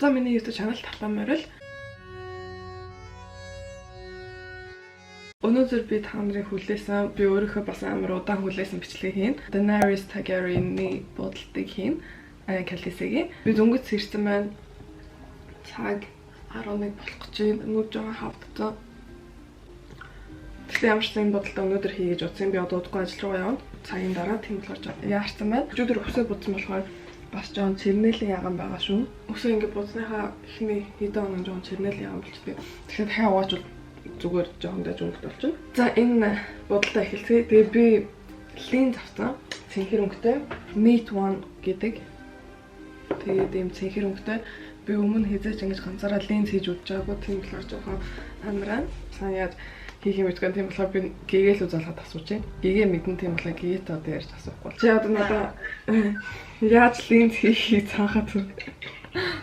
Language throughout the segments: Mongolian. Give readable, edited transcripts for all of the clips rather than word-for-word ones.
За миний YouTube channel Талан Морил. Өнөөдөр би та нарын хүлээсэн, би өөрийнхөө бас амар удаан хүлээсэн бичлэгийг хийн. Daenerys Targaryen-ы будалтыг хийн. Khaleesi-гийн. Би дөнгөж сэрсэн байна. Цаг 11 болох гэж байна. Нүд жоохон хавдсан. Тэгсэн ямар ч энэ бодолтой өнөөдөр хий гэж утсан. Би одоо удахгүй ажил руу явна. Цагийн дараа тийм болохоор яарсан байна. Өчигдөр өсөө будсан болохоор бас жоон чирнэлийн яган байгаа шүү. Өсөө ингэ будсныхаа эхний хэдэн хоног жоон чирнэлийн яган болчихдог. Тэгэхээр дахиад угаачвал зүгээр жоон даж өнгөт болчихно. За энэ будалтаа эхэлцгээе. Тэгээ би линз авсан. Цэнхэр өнгөтэй Mate One гэдэг. Тэгээд ийм цэнхэр өнгөтэй. Би өмнө хизээч ингэж ганцаараа линз хийж үзэж байгаагүй. Тийм болохоор жоохон амраа. Сайн яаж хийх юм мэдгүй. Тийм болохоор би гэгээл үзалгаад асууж байна. Гэгээ мэдэн, тийм болохоор гэгээтэй одоо ярьж асуухгүй. Чи одоо надаа яаж линз хийхийг цаахад зүг.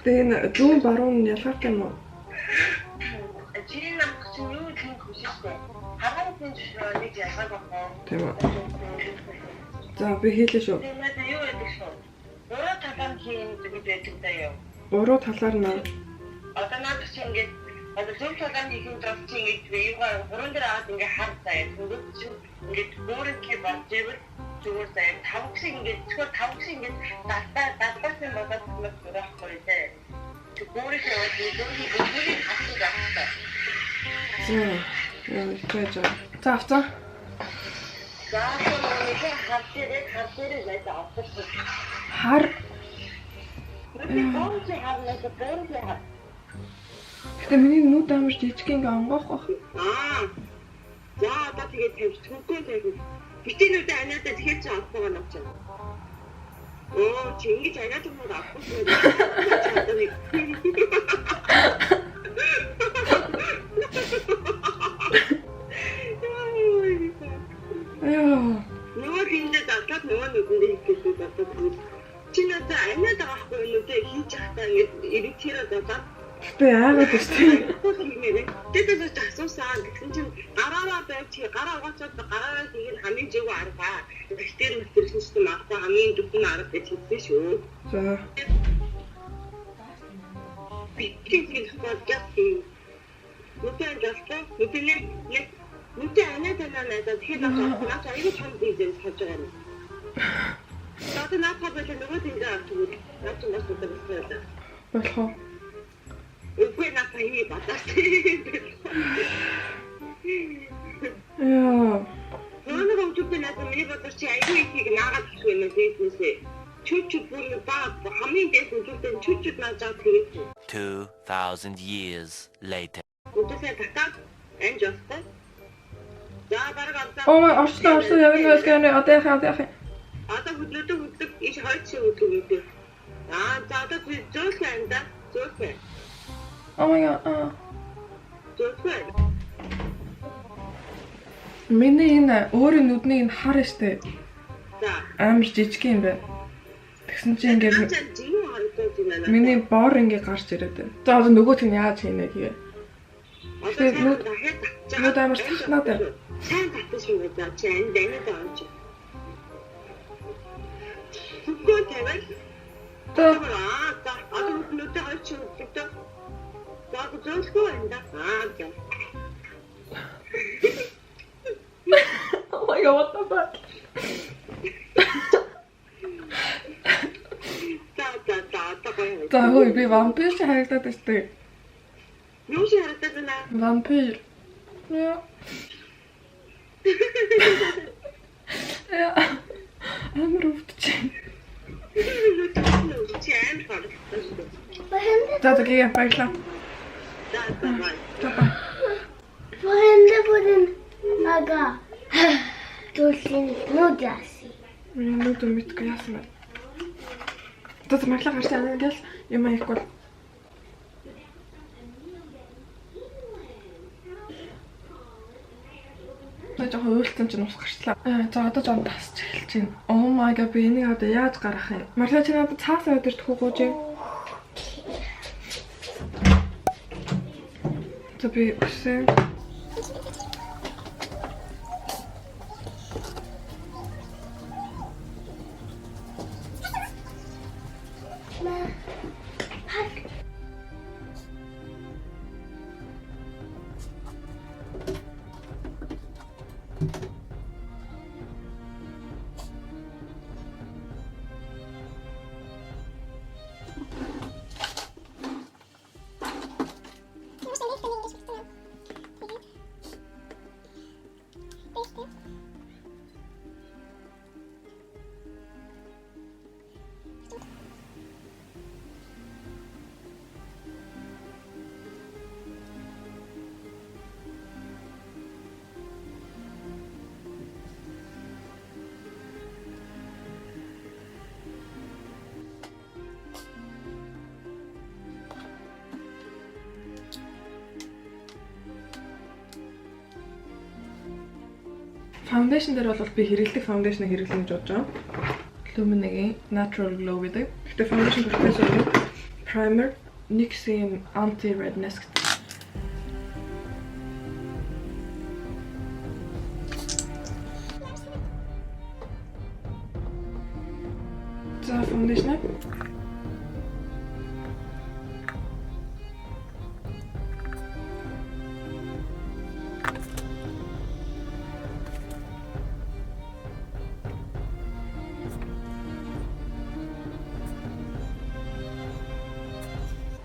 Тэгээ энэ зүүн баруун нь ялгаатай юм уу? Чиний нам чинь юу линз биш шүү дээ. Хараан линз нэг ялгааг байх уу? Тийм үү. За би хийлээ шүү. Тийм ээ, юу гэдэг шүү. Буруу талаар хийн гэж байдаг даа юу? Буруу талаар нь одоо наад чи ингээд одоо зөв талаар хийх юм бол чи ингээд юугаар гурван дээр аваад ингээд хар заяа. Тэнгүүд чи ингээд өөрийнхөө бодж ивэл зүгээр заяа. Тав киши ингээд зөвхөн тав киши ингээд далтаас нь болоод юм байхгүй тий. Тэг өөрийнхөө бодож өөрийн хатдаг байх. За яа байж. За авцаа. За нэг хар дээрээ яаж авах вэ? Хар. Гэтэ миний нүд амар жижиг ингээ онгоох байх. Аа. За одоо тэгээд тавьчихгүй тавих. Битэн нүдэ анаадаа тэгэхээр чи авах байгаа наа чи. Оо чи ингэж анаад юм уу авахгүй шүү. Яа. Нөгөө хийндээ задлаад нөгөө нүдэндээ хийх гэдэг задлаад. Чи надад анаад байгаа хгүй нүдэ хийж явахдаа ингэж ирэтэрэ задлаад. Гэтэ яагаад вэ тийм? Тэгээд асуусан. Тэгсэн чинь гараараа байвч гараа угаачаад гараараа хийх нь хамгийн зөв арга. Бактери мэтэрсэн чинь магадгүй хамгийн зөвхөн арга гэж хэлсэн шүү. За. Битгий хийх бодож тийм. Нүдэ жалтай, нүдэ нэг нүдэ анаа танаа надад тэгэхээр наад аюу чам дийдэн хаж байгаа юм. Одоо наадах байлаа нөгөө тэндээ авч өгвөл наад чинь бас удаа бас болох уу? Үгүй наадах юм бодож. Яа. Нөгөө өчигдөр надад миний бодлоор чи аюу ихийг наагаад өгөх юм дээднээсээ. Чүч бүр ба хамгийн дээд өчигдөр чүч нааж авах тэгээд 2000 years later. Өдөөсөө татаад анж явах. За бараг авлаа. Оо орчлоо ямар нэг гэнэ одоо яхаа одоо яхаа. Одоо хөдлөдөө хөдлөг иш хоёр шиг хөдлөг үү. Аа за одоо зөөлхөн анда зөөлхөн. Oh my god. Зөөлхөн. Миний энэ өөрийн нүдний энэ хар штэ. За. Амар жижиг юм байна. Тэгсэн чинь ингээд миний миний бор ингээд гарч ирээд байна. За одоо нөгөөх нь яаж хийнэ гээ. Тэгэхээр нүд амар татнаад байна. Сайн татсан шүү дээ. Чи энэ данид авч. Хөгөө тавиал. За Аа за одоо нүдээ хоёр чи хөдлөг. За зөөлхөө байна да. Аа за. Oh my god, what the fuck? За за за одоо гоё. За хөөе би вампир шиг харагдаад байна штэ. Юу шиг харагдаад байна? Вампир. Яа. Яа. Амар өвдөж. Чи амар харагдсан шүү дээ. За за гээ баярлалаа. За за бай. За бай. Vad hände på din öga? Dolin nudasi. Миний нүд мэдгүй яасан бэ? За за баярлалаа гарч аа ингээл юм аяхгүй бол. Би жоохон уйлсан чинь ус гарчлаа. За одоо жоон тасч эхэлж байна. Oh my god би энийг одоо яаж гаргах юм? Марла чи надад цаасан өдөрт хүү гоож. За би өссөн. Foundation дээр бол би хэрэглэдэг foundation-ыг хэрэглэнэ гэж бодож байгаа. Lumene-ийн Natural Glow гэдэг. Гэхдээ foundation түрхээс өмнө primer NYX-ийн Anti-Redness гэдэг. За foundation.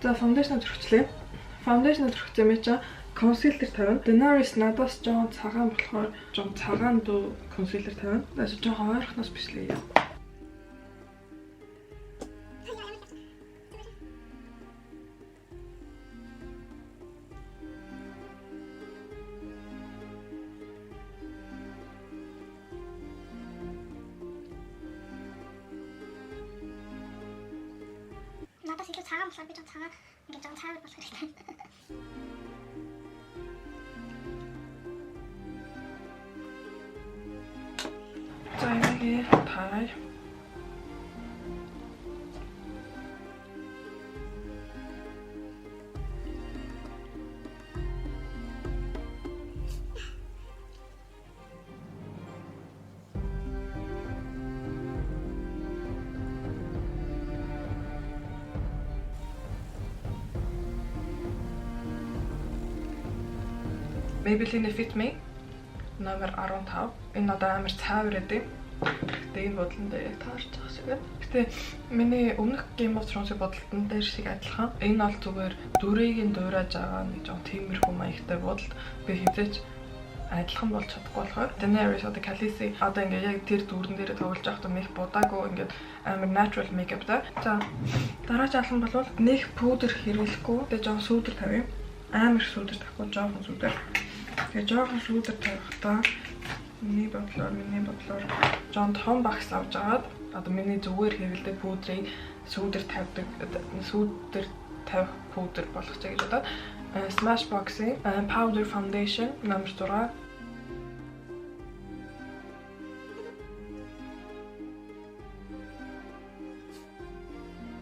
За foundation түрхчлээ. Foundation түрхсэн юм чи concealer тавина. Daenerys надаас жоон цагаан болохоор жоон цагаан дуу concealer тавина. Дээс жоон ойрхоноос бичлээ. Надаас илүү цагаан болохоор би жоон цагаан ингээд жоон цаавар болох хэрэгтэй. За энийг таарай. Maybelline Fit Me номер 15. Энэ одоо амар цаавар өгдөг. Гэтэ энэ бодлон дээр яг таарч байгаа шиг байна. Гэтэ миний өмнөх Game of Thrones-ийн бодолтон дээр шиг адилхан. Энэ бол зүгээр дүрийг нь дуурайж байгаа нэг жоон тиймэрхүү маягтай бодолт би хизээч адилхан болж чадахгүй болохоор Daenerys одоо Khaleesi одоо ингээ яг тэр дүрэн дээрээ тоглож байхдаа нэг будаагүй ингээд амар natural makeup та. За дараач алхам бол нэг пудр хэрэглэхгүй тэгээ жоон сүүдэр тавь. Амар сүүдэр тавихгүй жоохон сүүдэр. Тэгээ жоохон сүүдэр тавихтаа миний бодлоор жоон том багс авч агаад одоо миний зүгээр хэрэглэдэг пудрыг сүүдэр тавьдаг сүүдэр тавих пудр болгочих гэж бодоод Smashbox-ийн Powder Foundation номер 6.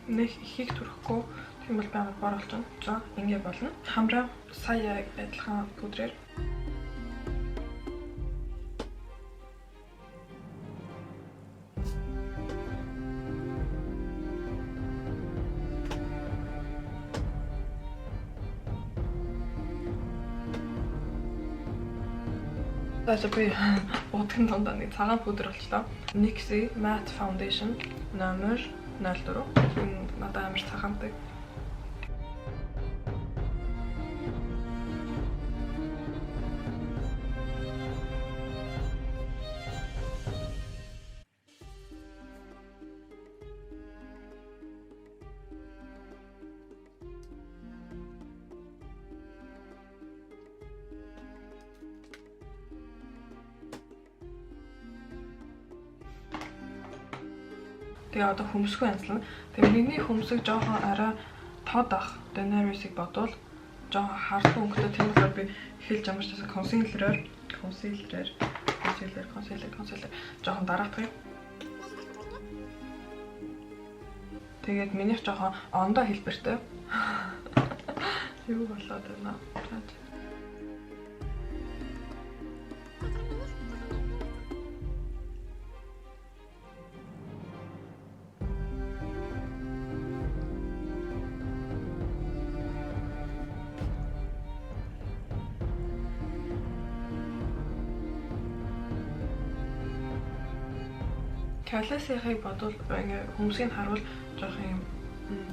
Нэг ихийг түрхэхгүй тийм бол би амар бор болчихно. За ингэ болно. Хамраа сая адилхан пудрээр. За би удагн дундаа нэг цагаан пудр болчлоо. NYX Matte Foundation номер 04. Энэ надад амар цагаантай. Тэгээ одоо хөмсгөө янзлана. Тэгээ миний хөмсөг жоохон арай тод ах Daenerys-ыг бодвол жоохон харлан өнгөтэй. Тийм болохоор би эхэлж ямар ч байсан concealer-ээр жоохон дараах юм. Тэгээд минийх жоохон ондоо хэлбэртэй. Юу болоод байна? Khaleesi-ийг бодвол ингээ хүмүүсийг харуул жоох юм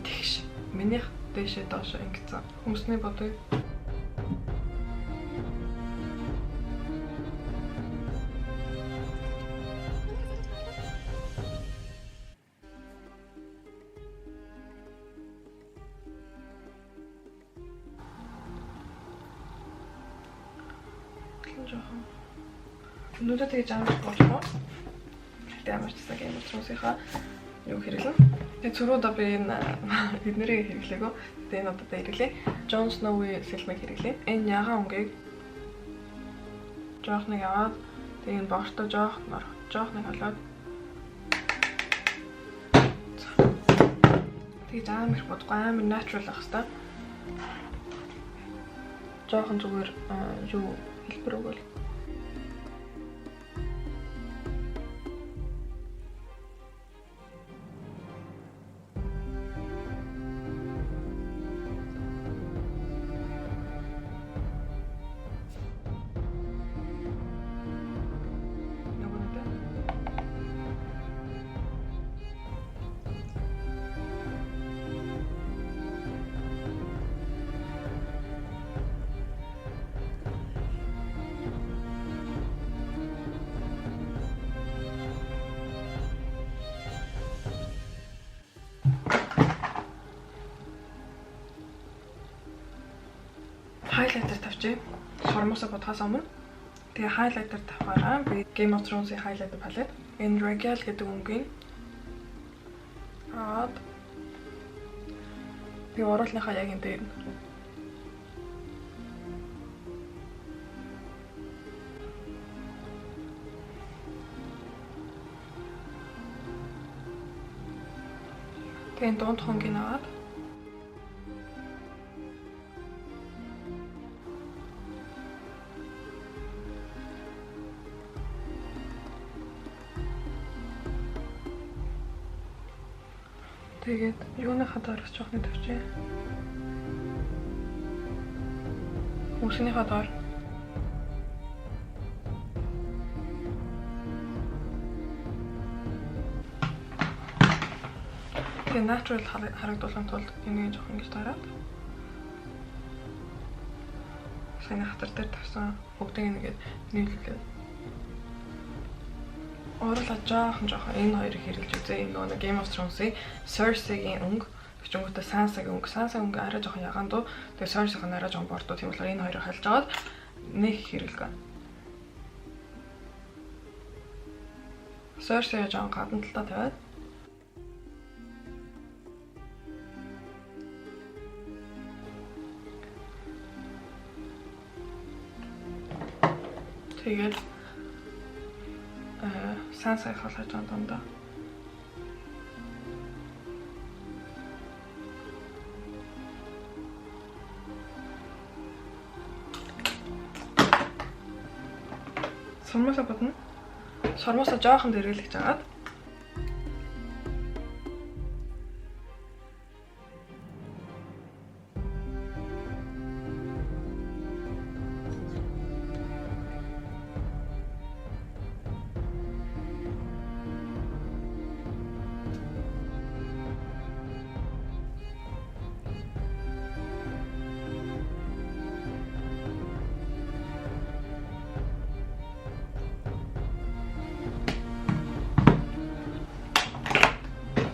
тэгш. Минийх дээшээ доошоо ингэсэн. Хүмүүсний бодъё. Жоохон. Өнөөдөр тэгж амар болох. Ямар ч гэсэн Game of Thrones-ийнхаа юу хэрэглэн. Тэгээ цөрүүдээ би энэ эднэрийг хэрэглээгөө. Тэгээ энэ удаа хэрэглээ. Jon Snow-ийн сэлмийг хэрэглээ. Энэ ягаан өнгийг жоохныг аваад Тэгээ энэ бортой жоох нэг холиод. Тэгж амар их бодохгүй, амар natural байх хэвээр. Жоохон зүгээр юу хэлбэр өгөөл. Highlighter тавьчих. Сормоосоо бодхоос өмнө. Тэгээ highlighter тавихаараа би Game of Thrones-ийн highlighter palette. Энэ Regal гэдэг өнгийг аваад би уруулныхаа яг энэ дээр. Тэгээ энэ дунд хонгийг аваад тэгээд юуныхаа доор бас жоохны тавьчих. Үсгнийхаа доор. Тэгээ natural харагдуулахын тулд энийг жоох ингэж дараад сайн хатар дээр тавьсан бүгдийг нэгээд нийлүүлээд Уурлаа жоохон энэ хоёрыг хэрэглэж үзье. Энэ нөгөө Game of Thrones-ийн Cersei-гийн өнгө, өчнгөтөө Sansa-гийн өнгө. Sansa өнгө арай жоохон ягаан дуу. Тэгээ Cersei-гийн арай жоохон бордоо. Тийм болохоор энэ хоёрыг хальж агаад нэг хэрэглэв. Cersei жоохон гадна талдаа тавиад тэгээд Sansa халаж байгаа дандаа. Сормоосоо бодно. Сормоосоо жоохон дэргэлэж агаад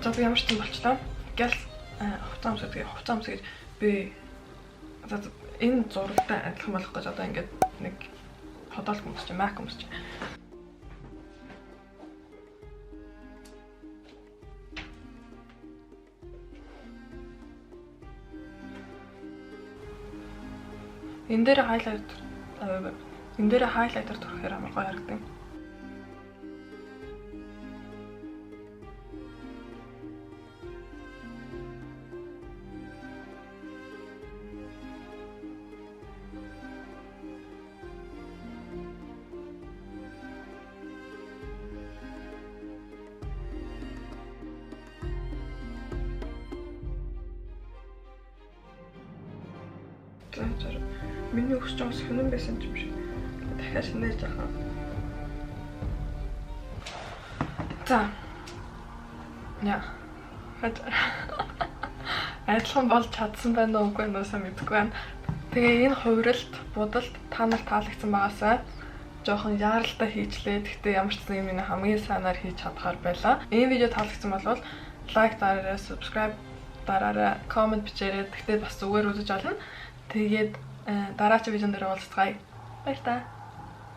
За би ямар ч юм болчлоо. Гял хувцас өмсөд тэгээ хувцас өмсөж би за энэ зурагтай адилхан болох гэж одоо ингээд нэг ходоол өмсч, мак өмсч. Энэ дээр хайлайтер түрхэхээр амар гоё харагдана. Миний өсч байгаа сонин байсан юм шиг. Дахиад шинээж байгаа. За. Яа. Адилхан болж чадсан байна уу үгүй юу сайн мэдэхгүй байна. Тэгээ энэ хувиралт, будалт та нарт таалагдсан байгаасай. Жохон яаралтай хийчлээ. Гэхдээ ямар ч зүйл миний хамгийн сайнаар хийж чадхаар байлаа. Энэ видео таалагдсан бол лайк дараарай, subscribe дараарай, коммент бичээрэй. Гэхдээ бас зүгээр үзэж олно. Тэгээд дараагийн видеон дээр уулзцгаая. Баярлалаа.